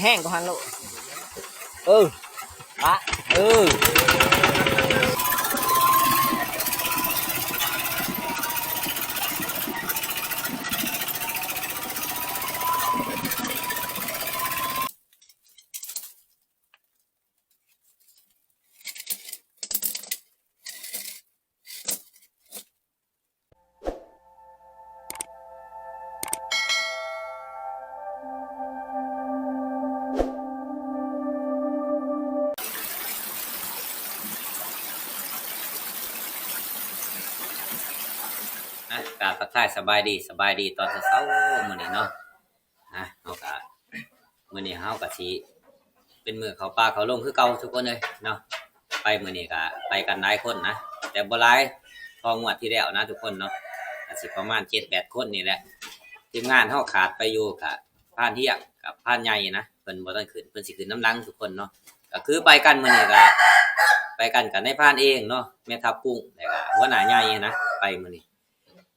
ແຮງກວ່າຫັ້ນໂລດ. ເອີ ປະ ເອີ. ອ່ະ ກາບທັກທາຍສະບາຍດີ ສະບາຍດີຕອນເຊົ້າໆ ມື້ນີ້ເນາະ. ອ່ະ ເຮົາກະ ມື້ນີ້ເຮົາກະຊິເປັນມື້ເຂົ້າປ່າເຂົ້າດົງຄືເກົ່າທຸກຄົນເອີຍເນາະ. ໄປມື້ນີ້ກະໄປກັນຫຼາຍຄົນນະ ແຕ່ບໍ່ຫຼາຍເທົ່າງວດທີ່ແລ້ວນະທຸກຄົນເນາະ ກະຊິປະມານເຈັດແປດຄົນນີ້ແຫຼະ. ທີມງານເຮົາຂາດໄປຢູ່ກະພານຮຽງກັບພານໃຫຍ່ນະ ເພິ່ນບໍ່ທັນຂຶ້ນ ເພິ່ນຊິຂຶ້ນນຳຫຼັງທຸກຄົນເນາະ. ກະຄືໄປກັນມື້ນີ້ກະ ໄປກັນກັບນາຍພານເອງເນາະ ແມ່ທັບກຸ້ງ ແລ້ວກະຫົວໜ້າໃຫຍ່ນະ ໄປມື້ນີ້.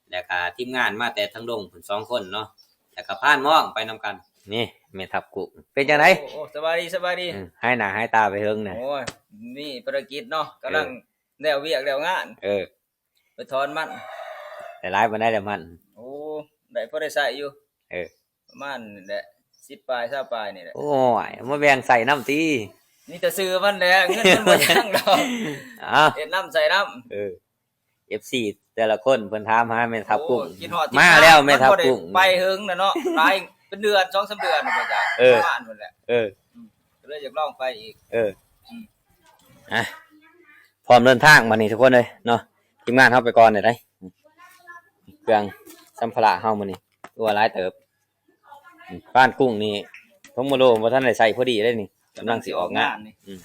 ແລ້ວກະທີມງານມາແຕ່ທາງດົງພຸ້ນສອງຄົນເນາະ ແລ້ວກະພານມອງໄປນຳກັນ. ນີ້ແມ່ທັບກຸ້ງ ເປັນຈັ່ງໃດ? ໂອ້ ໂອ້ ສະບາຍດີ ສະບາຍດີ. ອືມ ຫາຍໜ້າຫາຍຕາໄປເຫິງນະ. ໂອ້ຍ ມີພາລະກິດເນາະ ກຳລັງ ເອີ ແລ້ວວຽກແລ້ວງານ. ເອີ ໄປຖອນມັນ. ໄດ້ຫຼາຍປານໃດລະມັນ? ໂອ້ ໄດ້ພໍໄດ້ໃຊ້ຢູ່. ເອີ ປະມານນີ້ແຫຼະ ສິບປາຍ ຊາວປາຍນີ້ແຫຼະ. ໂອ້ຍ ມາແບ່ງໃຊ້ນຳຕິ. ມີແຕ່ຊື່ມັນແຫຼະ ເງິນມັນບໍ່ຍັງດອກ. ເອົາ ເຮັດນຳໃຊ້ນຳ. ເອີ ເອັຟຊີແຕ່ລະຄົນເພິ່ນຖາມຫາແມ່ທັບກຸ້ງ. ໂອ້ ຄິດຮອດ ມາແລ້ວແມ່ທັບກຸ້ງ. ໄປເຫິງແລ້ວເນາະ ຫຼາຍເປັນເດືອນ ສອງສາມເດືອນພຸ້ນຈ້ະ. ເອີ ປະມານພຸ້ນແຫຼະ. ເອີ ອືມ ກໍເລີຍຢາກລອງໄປອີກ. ເອີ ອືມ ອ່ະ ພ້ອມເດີນທາງບັດນີ້ທຸກຄົນເອີຍເນາະ. ທີມງານເຮົາໄປກ່ອນເດີ ເຄື່ອງສຳພາລະເຮົາມື້ນີ້ ໂອ້ ຫຼາຍເຕີບ. ອືມ ພານກຸ້ງນີ້ ຖົງໂມໂລບໍ່ທັນໄດ້ໃສ່ພໍດີເດ້ນີ້ ກຳລັງຊິອອກງານ. ອືມ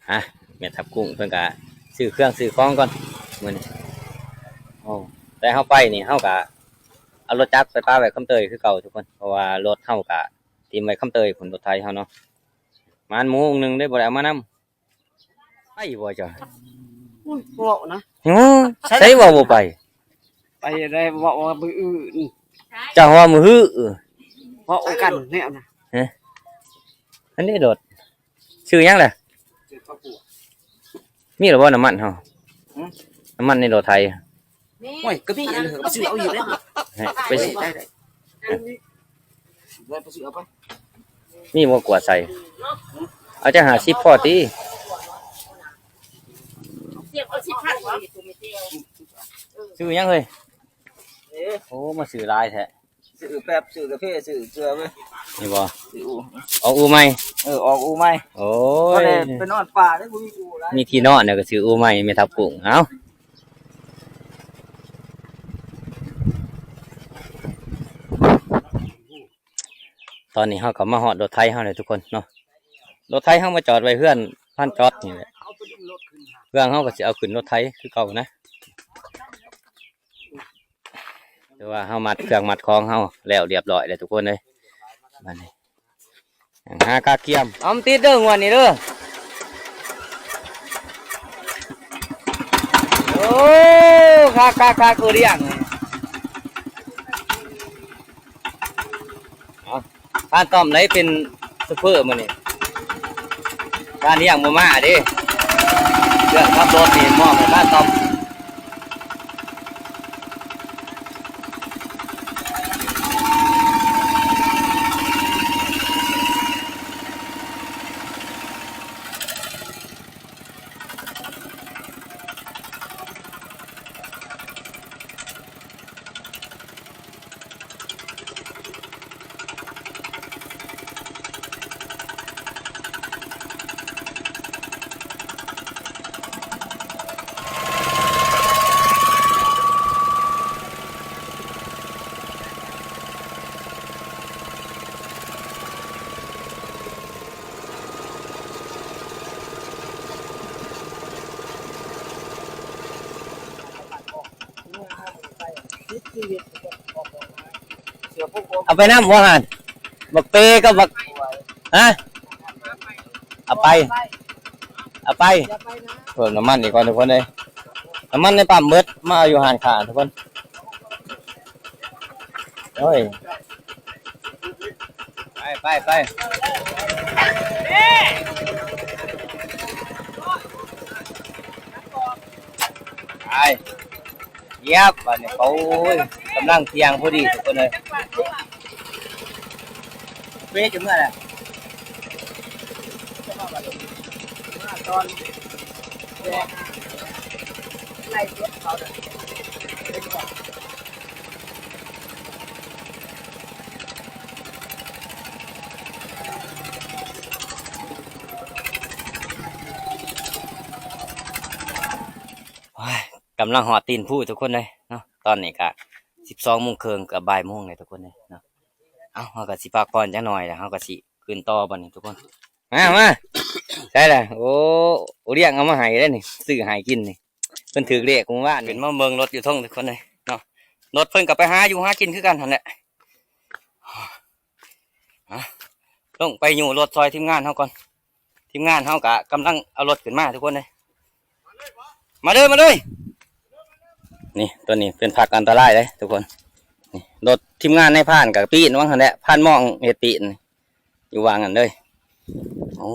ອ່ະ ແມ່ທັບກຸ້ງເພິ່ນກະຊື້ເຄື່ອງຊື້ຂອງກ່ອນມື້ນີ້. ໂອ້ ແຕ່ເຮົາໄປນີ້ ເຮົາກະເອົາລົດຈັກໄປປະໄວ້ຄຳເຕີຍຄືເກົ່າທຸກຄົນ ເພາະວ່າລົດເຮົາກະຖິ້ມໄວ້ຄຳເຕີຍພຸ້ນ ລົດໄຖເຮົາເນາະ. ມາໂມງໜຶ່ງເດ້ ບໍ່ໄດ້ເອົາມານຳ. ໄປບໍ່ເຈົ້າ? ໂອ້ຍ ເວົ້ານະ. ໂອ້ ໃສ ໃສເວົ້າບໍ່ໄປ? ໄປໄດ້ ເວົ້າວ່າມື້ອື່ນ. ເຈົ້າວ່າມື້ຮື ເວົ້າກັນແນວນະ. ຮະ ອັນນີ້ໂດດ ຊື່ຫຍັງລະ? ມີແລ້ວບໍ່ນ້ຳມັນເຮົາ? ຫື? ນ້ຳມັນໃນລົດໄຖ. ໂອ້ຍ ກໍມີອັນເດີ ຊື້ເອົາຢູ່ແລ້ວ. ໄປ ໄດ້ ໄດ້ ໄດ້ ໄປຊື້ເອົາໄປ. ມີບໍ່ກວດໃສ່? ເອົາຈັກຫ້າສິບພໍຕິ? ຊື້ຫຍັງເຮີ້ຍ? ເອີ ໂອ້ ມາຊື້ຫຼາຍແທ້. ຊື້ແປັບ ຊື້ກາເຟ ຊື້ເກືອເວີຍ. ນີ້ບໍ່? ຊື້ອູ່ ອອກອູ່ໃໝ່. ເອີ ອອກອູ່ໃໝ່. ໂອ້ຍ ພໍໄດ້ໄປນອນປ່າເດ້ ບໍ່ມີອູ່ຫຼາຍ ມີທີ່ນອນແລ້ວກໍຊື້ອູ່ໃໝ່ ແມ່ທັບກຸ້ງ. ເອົ້າ ຕອນນີ້ເຮົາກໍມາຮອດລົດໄຖເຮົາແລ້ວທຸກຄົນເນາະ. ລົດໄຖເຮົາມາຈອດໄວ້ເຮືອນພານຈອດນີ້ແຫຼະ. ເຄື່ອງເຮົາກໍຊິເອົາຂຶ້ນລົດໄຖຄືເກົ່ານະ. ຖືວ່າເຮົາມັດເຄື່ອງມັດຂອງເຮົາແລ້ວລຽບຮ້ອຍແລ້ວທຸກຄົນເອີຍ. ບັດນີ້ຫາກາກຽມ ເອົາມັນຕິດເດີງວດນີ້ເດີ. ໂອ້ ກາກາກາກູດຽງ. ເອົາ ພານຕ້ອມໄດ້ເປັນໂຊເຟີມື້ນີ້ ພານຮຽງບໍ່ມາເດ້. ເລື່ອງຂັບລົດນີ້ມອບໃຫ້ພານຕ້ອມ. ເອົາໄປນຳບໍ່ຫັ້ນ? ບັກເປກັບບັກ ຮະ ເອົາໄປ ເອົາໄປ ເພີ່ມນ້ຳມັນອີກກ່ອນທຸກຄົນເອີຍ. ນ້ຳມັນໃນປ້ຳເບິດ ມາເອົາຢູ່ຮ້ານຄ້າທຸກຄົນ. ໂອ້ຍ ໄປ ໄປ ໄປ ໄປ. ຢຽບບາດນີ້ ໂອ້ຍ ກຳລັງທ່ຽງພໍດີທຸກຄົນເອີຍ. ເບຣກຢູ່ເມື່ອໃດ ມາຕອນແລງ ໄລ່ສວນເຂົານະ. ໂອ້ຍ ກຳລັງຮອດຕີນພູທຸກຄົນເອີຍເນາະ. ຕອນນີ້ກະສິບສອງໂມງເຄິ່ງ ກະບ່າຍໂມງແລ້ວທຸກຄົນເອີຍເນາະ. ເອົ້າ ເຮົາກະຊິພັກຜ່ອນຈັກໜ່ອຍແລ້ວ ເຮົາກະຊິຂຶ້ນຕໍ່ບັດນີ້ທຸກຄົນ. ມາ ມາ ໃສ່ລະ ໂອ້ ໂອລ້ຽງເອົາມາໃຫ້ເດ້ນີ້ ຊື້ໃຫ້ກິນນີ້ ເພິ່ນຖືກເລກມື້ວານນີ້. ຂຶ້ນມາເບິ່ງລົດຢູ່ເທິງທຸກຄົນເອີຍເນາະ. ລົດເພິ່ນກະໄປຫາຢູ່ຫາກິນຄືກັນຫັ້ນແຫຼະ. ອາ ລົງໄປຍູ້ລົດຊ່ອຍທີມງານເຮົາກ່ອນ. ທີມງານເຮົາກະກຳລັງເອົາລົດຂຶ້ນມາທຸກຄົນເອີຍ. ມາເລີຍ ມາເລີຍ. ນີ້ ໂຕນີ້ເປັນພັກອັນຕະລາຍເດ້ທຸກຄົນ. ນີ້ລົດທີມງານນາຍພານກະປີ້ນຫວັງຫັ້ນແຫຼະ ພານມອງເຮັດປີ້ນ ຢູ່ວ່າງນັ້ນເລີຍ. ໂອ້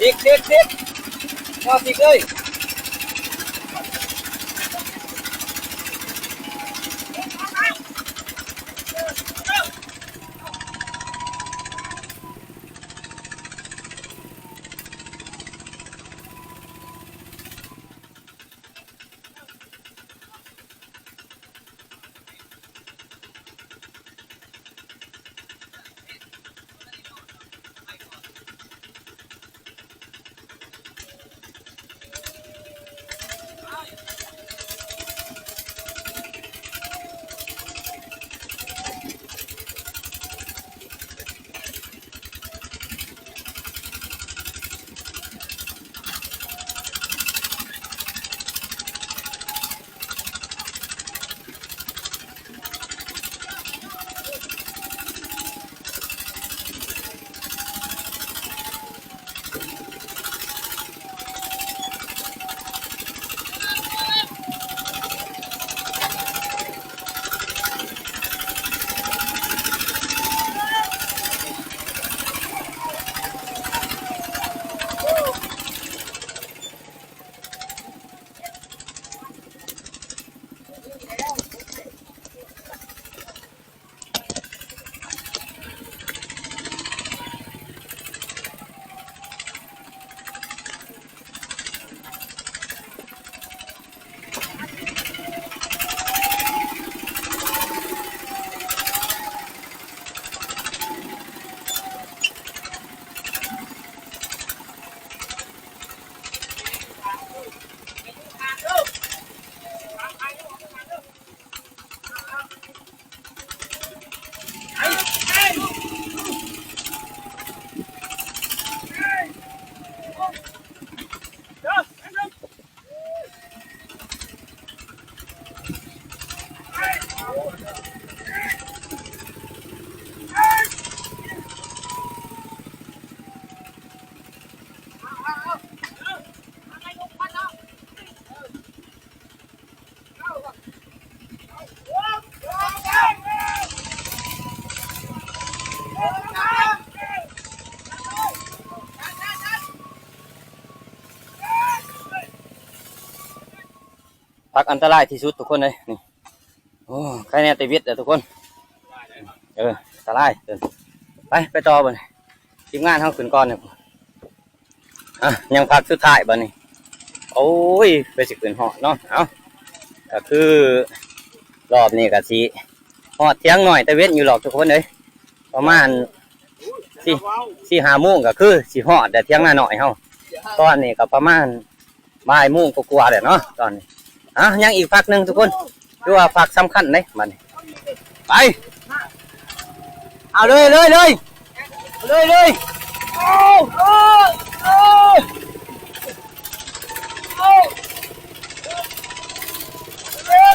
ຕິດ ຕິດ ຕິດ ບໍ່ຕິດເລີຍ. ພັກອັນຕະລາຍທີ່ສຸດທຸກຄົນເອີຍ ນີ້. ໂອ້ ໃຄແນ່ແຕ່ວິດແຫຼະທຸກຄົນ ເອີ ອັນຕະລາຍ. ໄປ ໄປຕໍ່ບັດນີ້ ທີມງານເຮົາຂຶ້ນກ່ອນ. ອ່ະ ຍັງພັກສຸດທ້າຍບັດນີ້. ໂອ້ຍ ເພື່ອຊິຂຶ້ນຮອດເນາະ. ເອົ້າ ກະຄືລອບນີ້ກະຊິຮອດຖຽງນ້ອຍແຕ່ເວັນຢູ່ດອກທຸກຄົນເອີຍ ປະມານສີ່ ສີ່ຫ້າໂມງ ກະຄືຊິຮອດແລ້ວຖຽງນານ້ອຍເຮົາ. ຕອນນີ້ກະປະມານບ່າຍໂມງກວ່າໆແລ້ວເນາະຕອນນີ້. ອ່ະ ຍັງອີກພັກໜຶ່ງທຸກຄົນ. ຄືວ່າພາກສຳຄັນເດ້ບັດນີ້ ໄປ ເອົາເລີຍ ເລີຍ ເລີຍ ເລີຍ ເລີຍ ເອົາ ເອົາ ເອົາ ເອົາ ເອົາ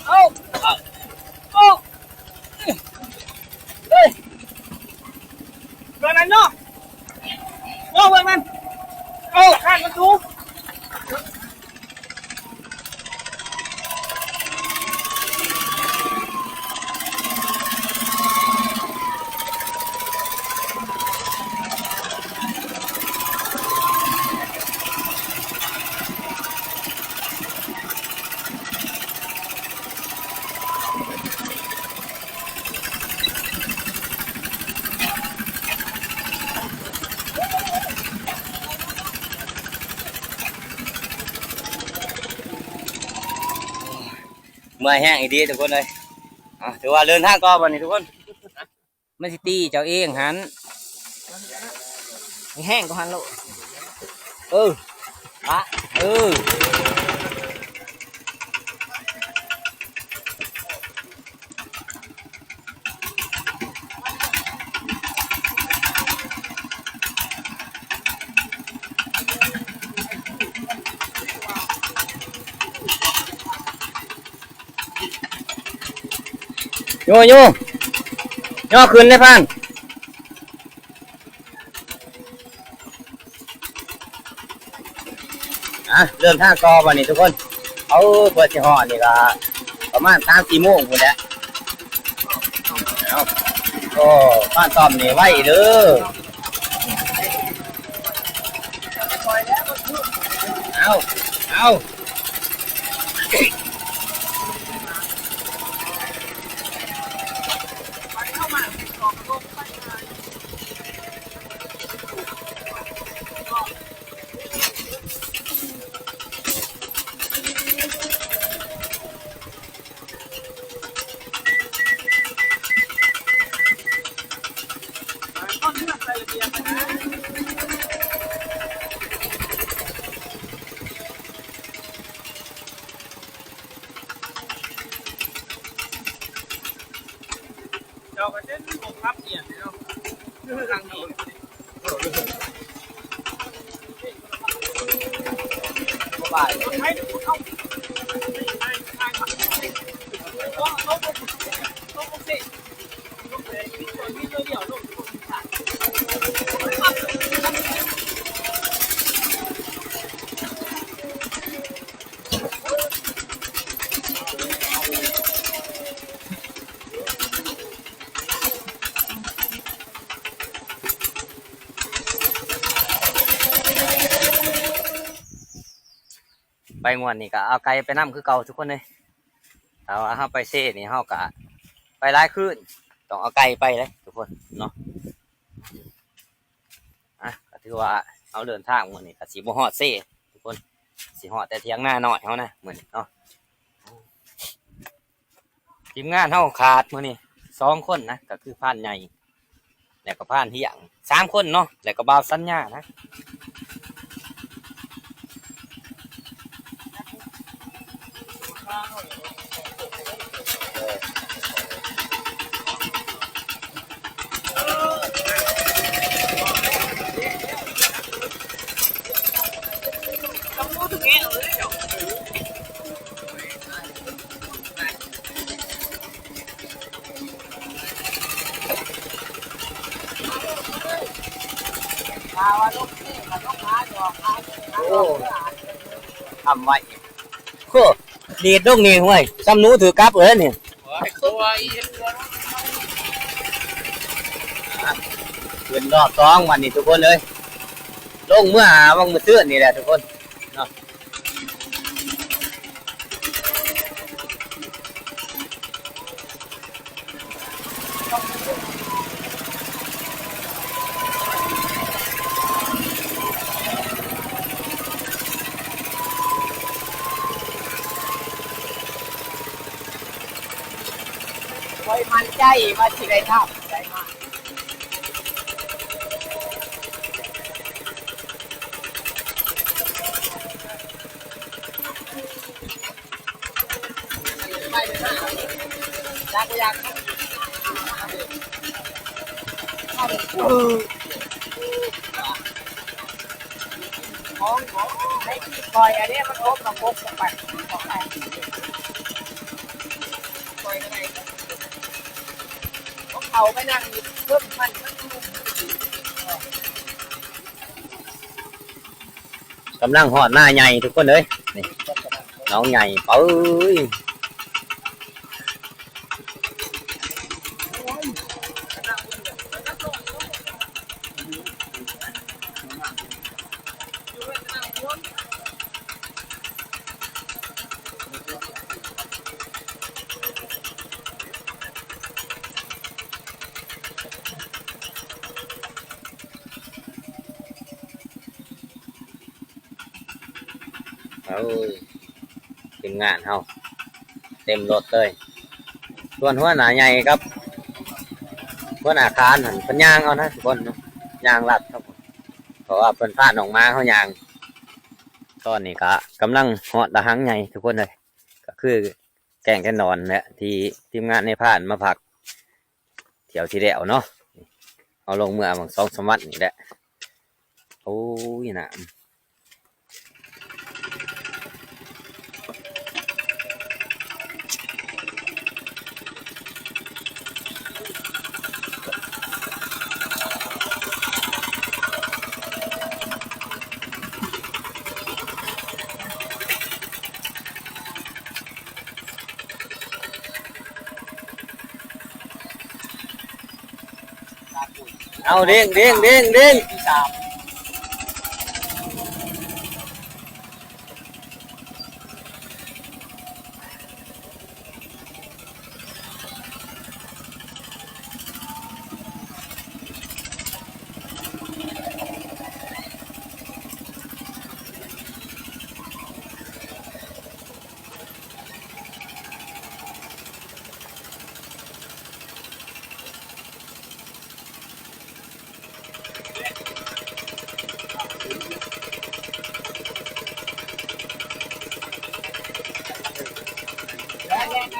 ເອົາ ເອົາ ເອົາ ເອົາ ເຮີ້ຍ ເບິ່ງນັ້ນເນາະ ເນາະ ເບິ່ງນັ້ນ ເອົາ ຄາດມັນສູງ. ເມື່ອຍແຮງອີ່ຫຼີທຸກຄົນເອີຍ. ອ່າ ຖືວ່າເດີນທາງຕໍ່ບັດນີ້ທຸກຄົນ. ມັນຊິຕີເຈົ້າເອງຫັ້ນ ແຮງກວ່າຫັ້ນໂລດ. ເອີ ປະ ເອີ. ໂຍ ໂຍ ຍໍຂຶ້ນເດ້ພານ. ອ່ະ ເລີ່ມທາງຕໍ່ບັດນີ້ທຸກຄົນ. ເອົາ ເພື່ອຊິຮອດນີ້ກະປະມານສາມສີ່ໂມງພຸ້ນແຫຼະ. ເອົາ ໂອ້ ພານຕ້ອມນີ້ໄວເດີ. ເອົາ ເອົາ. ເຈົ້າກໍເປັນພວກຂັບອຽນເນາະ ທາງນີ້ ສະບາຍ. ໄປງວດນີ້ກໍເອົາໄກ່ໄປນຳຄືເກົ່າທຸກຄົນເລີຍ. ຖ້າວ່າເຮົາໄປເຊນີ້ ເຮົາກະໄປຫຼາຍຄືນ ຕ້ອງເອົາໄກ່ໄປເລີຍທຸກຄົນເນາະ. ອ່ະ ກໍຖືວ່າເຮົາເດີນທາງມື້ນີ້ກໍຊິບໍ່ຮອດເຊທຸກຄົນ ຊິຮອດແຕ່ຖຽງນານ້ອຍເຮົານະມື້ນີ້ເນາະ. ທີມງານເຮົາຂາດມື້ນີ້ສອງຄົນນະ ກໍຄືພານໃຫຍ່ ແລ້ວກໍພານທ່ຽງ ສາມຄົນເນາະ ແລ້ວກໍບ່າວສັນຍານະ. ໂອ້ ທຳໄວ້ ໂອ້ ດີດລົງນີ້ ຫ້ວຍ ຊ່ຳໜູຖືກກັບເອີນີ້. ຂຶ້ນຮອບສອງບັດນີ້ທຸກຄົນເອີຍ ລົງເມືອຫາວັງມື້ຊືນນີ້ແຫຼະທຸກຄົນເນາະ. ຂ້ອຍໝັ້ນໃຈວ່າຊິໄດ້ທຳໄດ້ມາ. ຢາກບໍ່ຢາກ ຂອງ ຂອງໃຫ້ກິນ ຂ້ອຍອັນນີ້ມັນອົບ ມັນອົບ ໄປ ໄປ ຂ້ອຍກໍໄດ້ ຂອງເຂົາໄປນັ່ງຢູ່ເທິງມັນ ມັນ ກຳລັງຮອດນາໃຫຍ່ທຸກຄົນເອີຍ ນີ້ ໜອງໃຫຍ່ ເອີຍ. ໂອ້ຍ ທີມງານເຮົາເຕັມລົດເລີຍ ສ່ວນຫົວໜ້າໃຫຍ່ກັບຫົວໜ້າຄານຫັ້ນ ເພິ່ນຍ່າງເອົານະທຸກຄົນເນາະ ຍ່າງລັດເນາະ ເພາະວ່າເພິ່ນພານ້ອງໝາເຮົາຍ່າງ. ຕອນນີ້ກະກຳລັງຮອດລະຫັງໃຫຍ່ທຸກຄົນເອີຍ ກະຄືແກ້ງແກ່ນອນແຫຼະ ທີ່ທີມງານນາຍພານມາພັກ ທ່ຽວທີ່ແລ້ວເນາະ ເຮົາລົງເມືອຫວ່າງສອງສາມວັນນີ້ແຫຼະ ໂອ້ຍ ນ້ຳ. ເອົາ ເດ້ງ ເດ້ງ ເດ້ງ ເດ້ງ.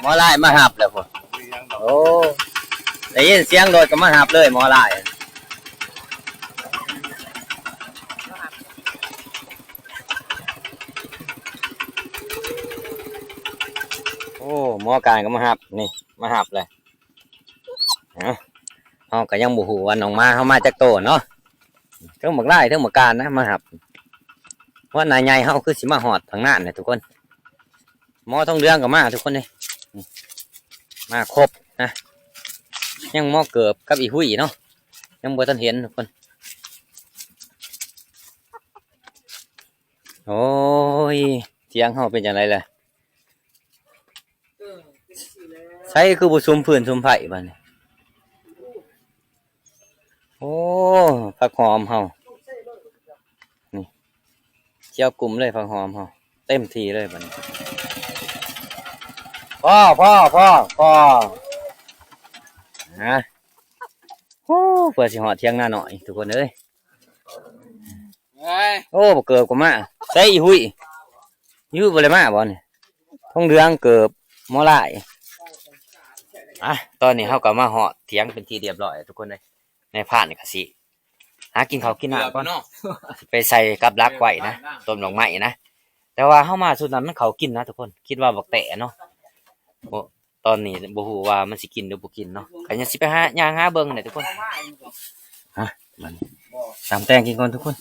ໝໍຫຼ້າຍມາຮັບແລ້ວພຸ້ນ ໂອ້ ໄດ້ຍິນສຽງລົດກໍມາຮັບເລີຍໝໍຫຼ້າຍ. ໂອ້ ໝໍການກໍມາຮັບ ນີ້ ມາຮັບແລ້ວ ເຮົາກໍຍັງບໍ່ຮູ້ວ່ານ້ອງໝາເຮົາມາຈັກໂຕເນາະ ເທິງບັກຫຼ້າຍເທິງບັກການນະມາຮັບ ຫົວໜ້າໃຫຍ່ເຮົາຄືຊິມາຮອດທາງນັ້ນແຫຼະທຸກຄົນ ໝໍທອງເຫຼືອງກໍມາທຸກຄົນເດ້ ມາຄົບນະ ຍັງໝໍເກີບກັບອີຫຸ້ຍເນາະ ຍັງບໍ່ທັນເຫັນທຸກຄົນ. ໂອ້ຍ ຖຽງເຮົາເປັນຈັ່ງໃດລະ ໃສຄືບໍ່ສຸມຟືນສຸມໄຟບາດນີ້ ໂອ້ ຜັກຫອມເຮົາ ນີ້ ຂຽວກຸ້ມເລີຍ ຜັກຫອມເຮົາ ເຕັມທີ່ເລີຍບາດນີ້ ພໍ ພໍ ພໍ ພໍ ນະ ໂອ້ ເພື່ອຊິຮອດຖຽງນານ້ອຍທຸກຄົນເອີຍ. ໂອ້ ບັກເກີບກໍມາ ໃສອີຫຸ້ຍ ອີຫຸ້ຍບໍ່ໄດ້ມາບໍ່ນີ້ ທອງເຫຼືອງເກີບໝໍຫຼ້າຍ. ອ່ະ ຕອນນີ້ເຮົາກໍມາຮອດຖຽງເປັນທີ່ຮຽບຮ້ອຍທຸກຄົນເອີຍ ນາຍພານກໍຊິຫາກິນເຂົ້າກິນນ້ຳກ່ອນ ຊິໄປໃສ່ກັບດັກໄວ້ນະ ຕົ້ມດອກໄມ້ນະ ແຕ່ວ່າເຮົາມາຊຸດນັ້ນມັນເຂົ້າກິນນະທຸກຄົນ ຄິດວ່າບັກແຕເນາະ ໂອ້ ຕອນນີ້ບໍ່ຮູ້ວ່າມັນຊິກິນຫຼືບໍ່ກິນເນາະ ກໍຍັງຊິໄປຫາ ຍ່າງຫາເບິ່ງແຫຼະທຸກຄົນ. ຮະ ບັດນີ້ຕຳແຕງກິນກ່ອນທຸກຄົນ.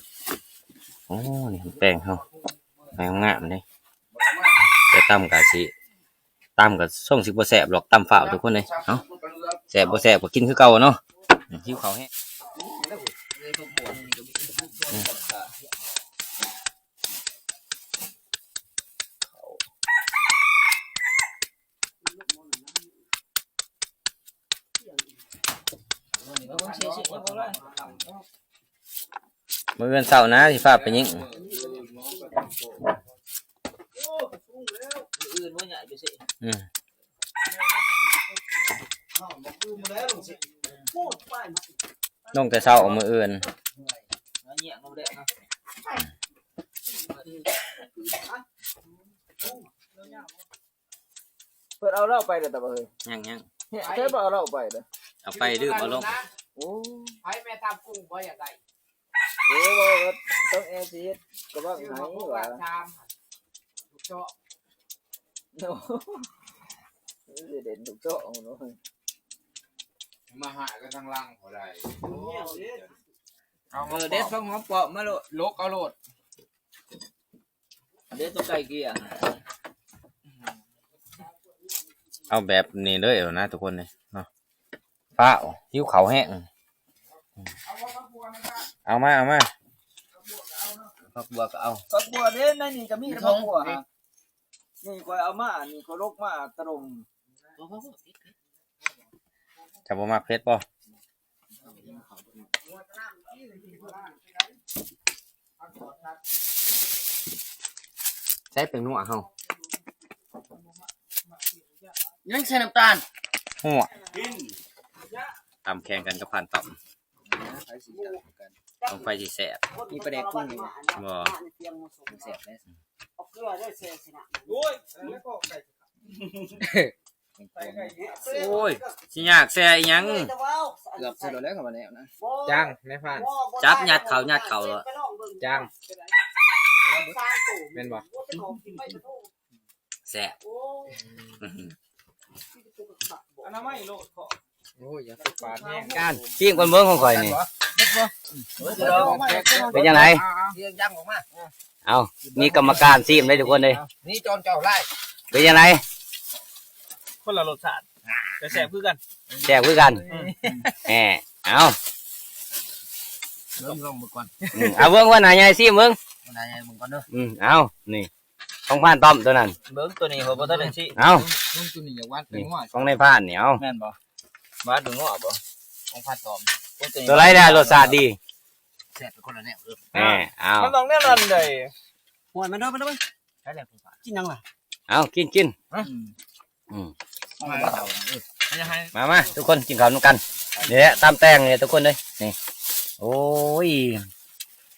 ໂອ້ ນີ້ແຕງເຮົາ ງາມໆເດ້ ແຕ່ຕຳກະຊິ ຕຳກະຊົງຊິບໍ່ແຊບດອກ ຕຳຟ້າວທຸກຄົນເອີຍ. ເອົ້າ ແຊບບໍ່ແຊບກໍກິນຄືເກົ່າເນາະ ຫິວເຂົ້າແຮງ. ມື້ອື່ນເຊົ້ານະ ຊິພາໄປຍິງ. ອືມ ລົງແຕ່ເຊົ້າມື້ອື່ນ. ເພິ່ນເອົາເຫຼົ້າໄປແລ້ວຕະບໍ່ເຮີ້ຍ? ຍັງໆ ເຮັດໃຊ້ບໍ່ເອົາເຫຼົ້າໄປເດີ້. ເອົາໄປລືມເອົາລົງ. ໂອ້ ໃຜແມ່ຕຳກຸ້ງບໍ່ຢາກໄດ້? ໂອ້ ບໍ່ ຕ້ອງແອຊິເຮັດກະບັງໃຫ້ວ່າ ສາມ ໂອ້ ມັນຊິເດັ່ນທຸກຊ່ອງເນາະ. ມາຫາກັນທາງຫຼັງບໍ່ໄດ້. ເອີ ເດັດຜັກຫອມປ້ອມມາໂລດ ຫຼົກເອົາໂລດ. ເດ ຕົວໄກ່ເກ້ຍ ເອົາແບບນີ້ເລີຍນະທຸກຄົນເດເນາະ. ຟ້າວ ຫິວເຂົ້າແຮງ. ເອົາມາ ເອົາມາ ຜັກບົວກໍເອົາ ຜັກບົວເດ້ ໃນນີ້ກໍມີແຕ່ຜັກບົວ. ນີ້ຂ້ອຍເອົາມາ ນີ້ຂ້ອຍຫຼົກມາຕະດົງ. ເຈົ້າບໍ່ມັກເຜັດບໍ່? ໃສ່ແປ້ງນົວເຮົາ ຍັງໃສ່ນ້ຳຕານ. ຫົວ ຕຳແຂ່ງກັນກັບຜ່ານຕຳ ຂອງໃຜຊິແຊບ. ມີປາແດກປຸງຢູ່ບໍ່? ບໍ່ ແຊບເດ້. ໂອ້ຍ ຊິຍາກແຊອີ່ຫຍັງ? ເກືອບໃສ່ແລ້ວ ເຂົ້າມາແລ້ວນະ. ຈ້າງ ນາຍພານ ຈັບ ຍັດເຂົ້າ ຍັດເຂົ້າ. ຈ້າງ ແມ່ນບໍ່? ແຊບ. ອະນາໄມໂລດ. ໂອ້ຍ ຢ່າໃສ່ປາດແຮງ. ການຊີມກ່ອນເບິ່ງຂອງຂ້ອຍນີ້ ເປັນຈັ່ງໃດ? ເອົ້າ ມີກຳມະການຊີມເດ້ທຸກຄົນເດ້. ນີ້ຈອນເຈົ້າຫຼາຍ. ເປັນຈັ່ງໃດ? ຄົນລະລົດຊາດ ແຕ່ແຊບຄືກັນ. ແຊບຄືກັນ. ແໝ ເອົາ ເບິ່ງ ລອງເບິ່ງກ່ອນ. ອືມ ເອົາເບິ່ງ ຫົວໜ້າໃຫຍ່ຊີມເບິ່ງ. ຫົວໜ້າໃຫຍ່ເບິ່ງກ່ອນເດີ. ອືມ ເອົາ ນີ້ ຂອງພານຕ້ອມຕົວນັ້ນ. ເບິ່ງຕົວນີ້ ຂ້ອຍບໍ່ທັນໄດ້ຊິ. ເອົາ ເບິ່ງຕົວນີ້ ຢາກຫວານແປ້ງນົວ ຂອງນາຍພານນີ້. ເອົາ ແມ່ນບໍ່? ຫວານແປ້ງນົວບໍ່? ຂອງພານຕ້ອມ. ໂອ້ ຕົວໃດລະລົດຊາດດີ? ແຊບໄປຄົນລະແນວເດີ. ແໝ ເອົາ ມັນຕ້ອງແນວນັ້ນເດ້. ຫ້ວຍ ມາເດີ ມາເດີ ກິນຫຍັງລະ? ເອົາ ກິນ ກິນ. ອືມ ມາ ມາ ມາ ທຸກຄົນກິນເຂົ້ານຳກັນ. ນີ້ແຫຼະ ຕຳແຕງນີ້ທຸກຄົນເອີຍ ນີ້. ໂອ້ຍ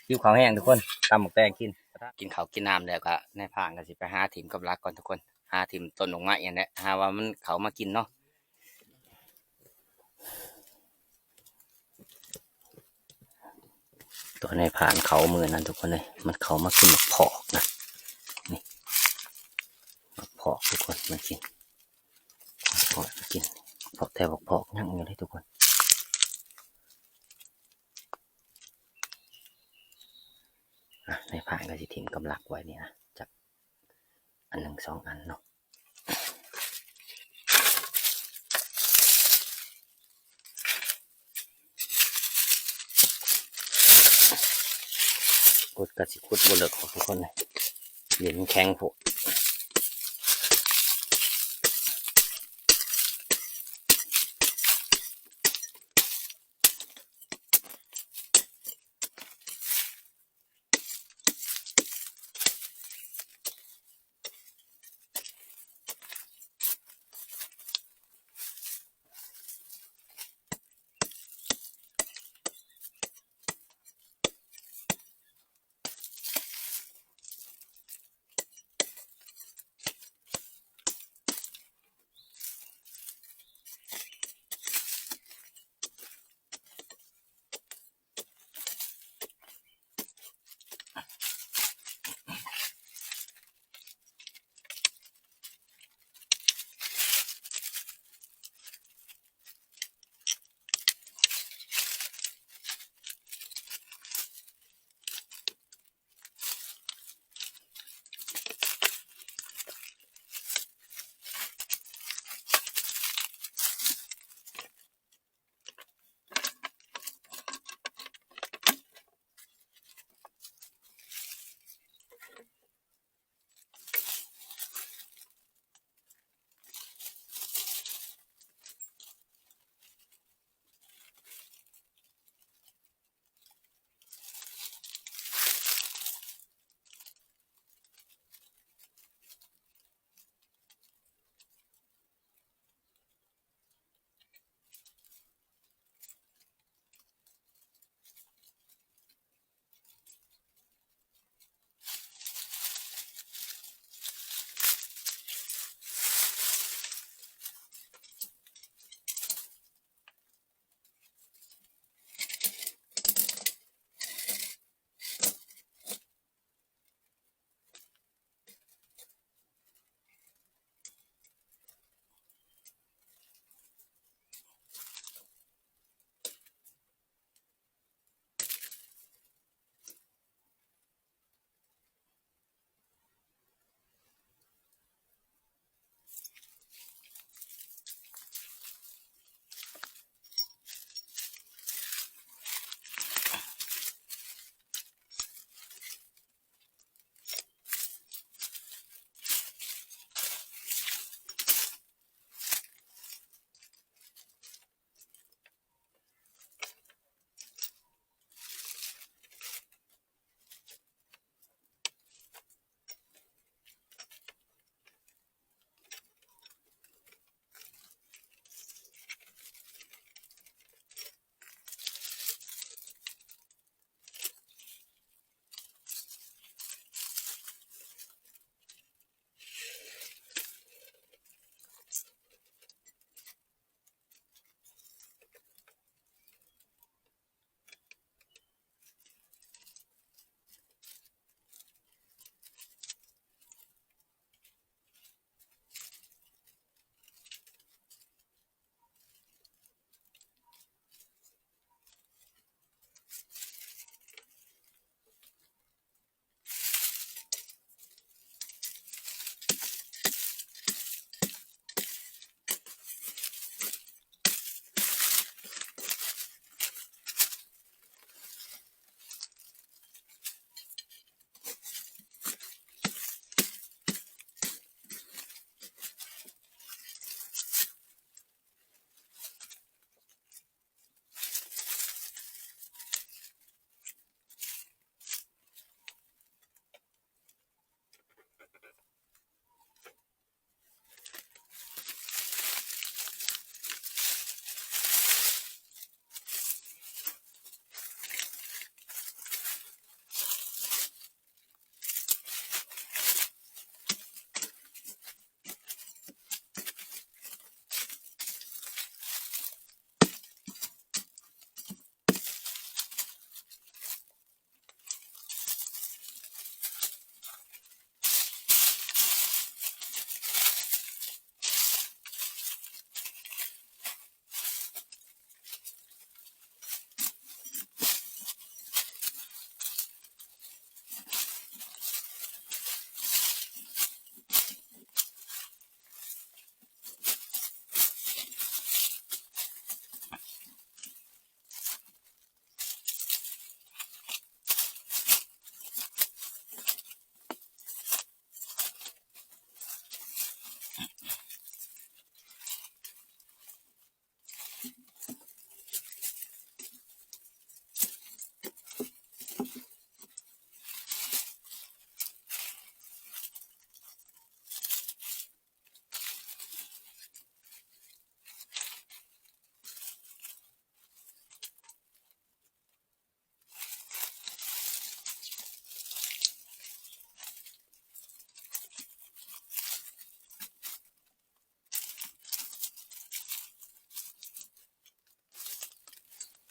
ຫິວເຂົ້າແຮງທຸກຄົນ ຕຳໝາກແຕງກິນ. ກິນເຂົ້າກິນນ້ຳແລ້ວກະ ນາຍພານກະຊິໄປຫາຖິ້ມກັບຫຼັກກ່ອນທຸກຄົນ ຫາຖິ້ມຕົ້ນໝາກໄມ້ຫັ້ນແຫຼະ ຫາວ່າມັນເຂົ້າມາກິນເນາະ. ຕົວໃນຜ່ານເຂົ້າມື້ນັ້ນທຸກຄົນເອີຍ ມັນເຂົ້າມາກິນໝາກພອກນະ. ນີ້ ໝາກພອກທຸກຄົນ ມາກິນ ໝາກພອກກິນ ໝາກພອກ ແຕ່ໝາກພອກຍັງຢູ່ເດ້ທຸກຄົນ. ອະ ໃນຜ່ານກໍຊິຖິ້ມກຳລັກໄວ້ນີ້ນະ ຈັກອັນໜຶ່ງສອງອັນເນາະ. ຂຸດກໍຊິຂຸດບໍ່ເລິກ ທຸກຄົນເອີຍ ດິນແຂງໂພດ. ໂ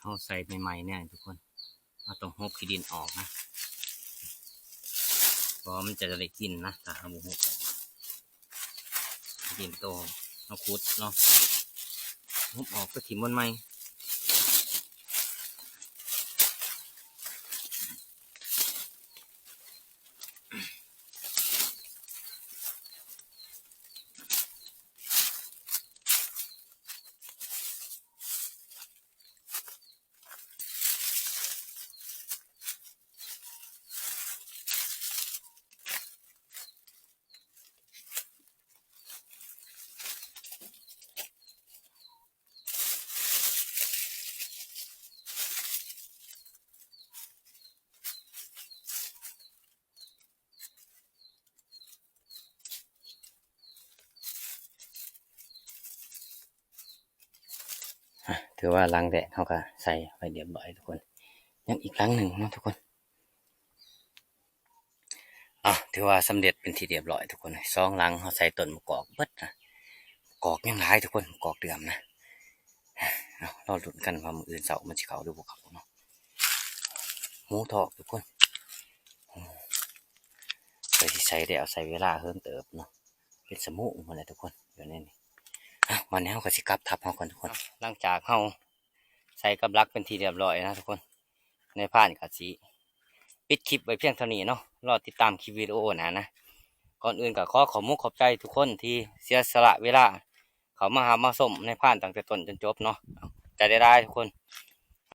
ເຮົາໃສ່ໃໝ່ໆ ແນ່ທຸກຄົນ ເຮົາຕ້ອງຫົບຂີ້ດິນອອກນະ ເພາະວ່າມັນຈະໄດ້ກິນນະ ຖ້າເຮົາບໍ່ຫົບອອກ ຂີ້ດິນໂຕເຮົາຂຸດເນາະ ຫົບອອກໄປຖິ້ມບ່ອນໃໝ່. ອ່ະ ຖືວ່າຫຼັງແດກເຮົາກະໃສ່ໄວ້ລຽບຮ້ອຍທຸກຄົນ ຍັງອີກຫຼັງໜຶ່ງເນາະທຸກຄົນ. ອ່ະ ຖືວ່າສຳເລັດເປັນທີ່ລຽບຮ້ອຍທຸກຄົນ ສອງຫຼັງເຮົາໃສ່ຕົ້ນມະກອກເບິດນະ ມະກອກຍັງຫຼາຍທຸກຄົນ ມະກອກເດືອມນະ ເອົາ ລໍລຸ້ນກັນວ່າມື້ອື່ນເຊົ້າມັນຊິເຂົ້າຫຼືບໍ່ເຂົ້າເນາະ ຫູທອກທຸກຄົນ ເພື່ອຊິໃສ່ແລ້ວໃຊ້ເວລາເຫິງເຕີບເນາະ ເປັນຊົ່ວໂມງພຸ້ນແຫຼະທຸກຄົນ ຢູ່ໃນນີ້ ອ່ະ ບາດນີ້ເຮົາກໍຊິກັບທັບເຮົາກ່ອນທຸກຄົນ ອ່ະ ຫຼັງຈາກເຮົາໃສ່ກັບຫຼັກເປັນທີ່ລຽບຮ້ອຍນະທຸກຄົນ ນາຍພານກໍຊິປິດຄລິບໄວ້ພຽງເທົ່ານີ້ເນາະ ລໍຕິດຕາມຄລິບວິດີໂອໜ້ານະ ກ່ອນອື່ນກໍຂໍຂອບມຸກຂອບໃຈທຸກຄົນທີ່ເສຍສະຫຼະເວລາເຂົ້າມາຮັບມາຊົມນາຍພານຕັ້ງແຕ່ຕົ້ນຈົນຈົບເນາະ ຂອບໃຈຫຼາຍໆທຸກຄົນ